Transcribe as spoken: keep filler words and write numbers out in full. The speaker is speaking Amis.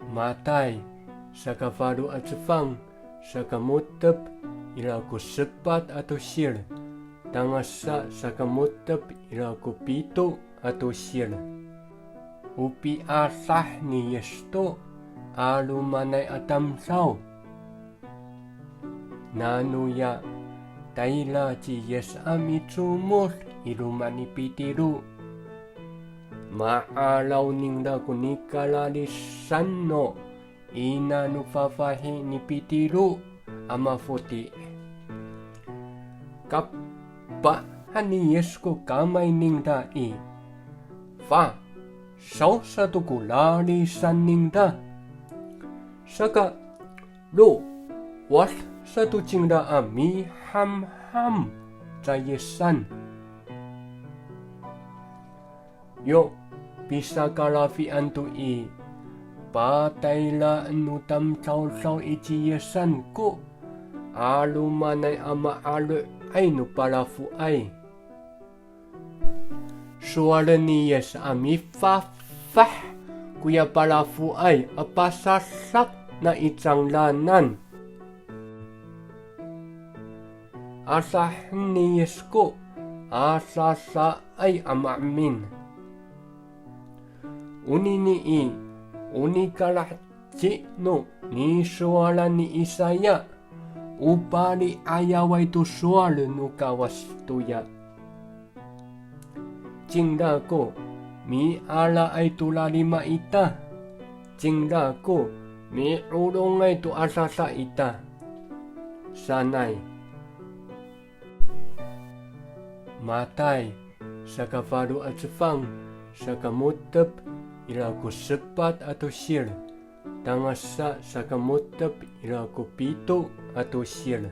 Matay, saka falo a cefang, saka mo^tep ira ko sepat a tosil, tangasa saka mo^tep ira ko pito a tosil. O piadah ni Yis to 'alomanay a tamdaw. Nanoya, tayra ci Yis a micomod i loma' ni Pitiro. Ma'araw ningra ko nikalalisan no ina no fafahi ni Pitiro a mafoti'. Kapahan ni Yis ko kamay ningra i, fasaw sato ko lalisan ningra. Saka lowad sato cingra a mihamham ca Yisan. Yo pisakalafian to i, patayraen no tamdawdaw i ci Yisan ko 'alomanay a ma'alo'ay no palafoay. Sowalen ni Yis a mifafah koya palafoay a pasadak nai cangraanan. Adahen ni Yis ko adadaay a maemin. Onini i, o nikalaheci no nisowalan ni Isaya, o pali'ayaway to sowal no Kawas toya. Cingra ko mialaay to lalima ita. Cingra ko mi'olongay to adada ita, sanay. Matay, saka falo a cefang, saka mo^tep ira ko sepat a tosil, tangasa saka mo^tep ira ko pito a tosil.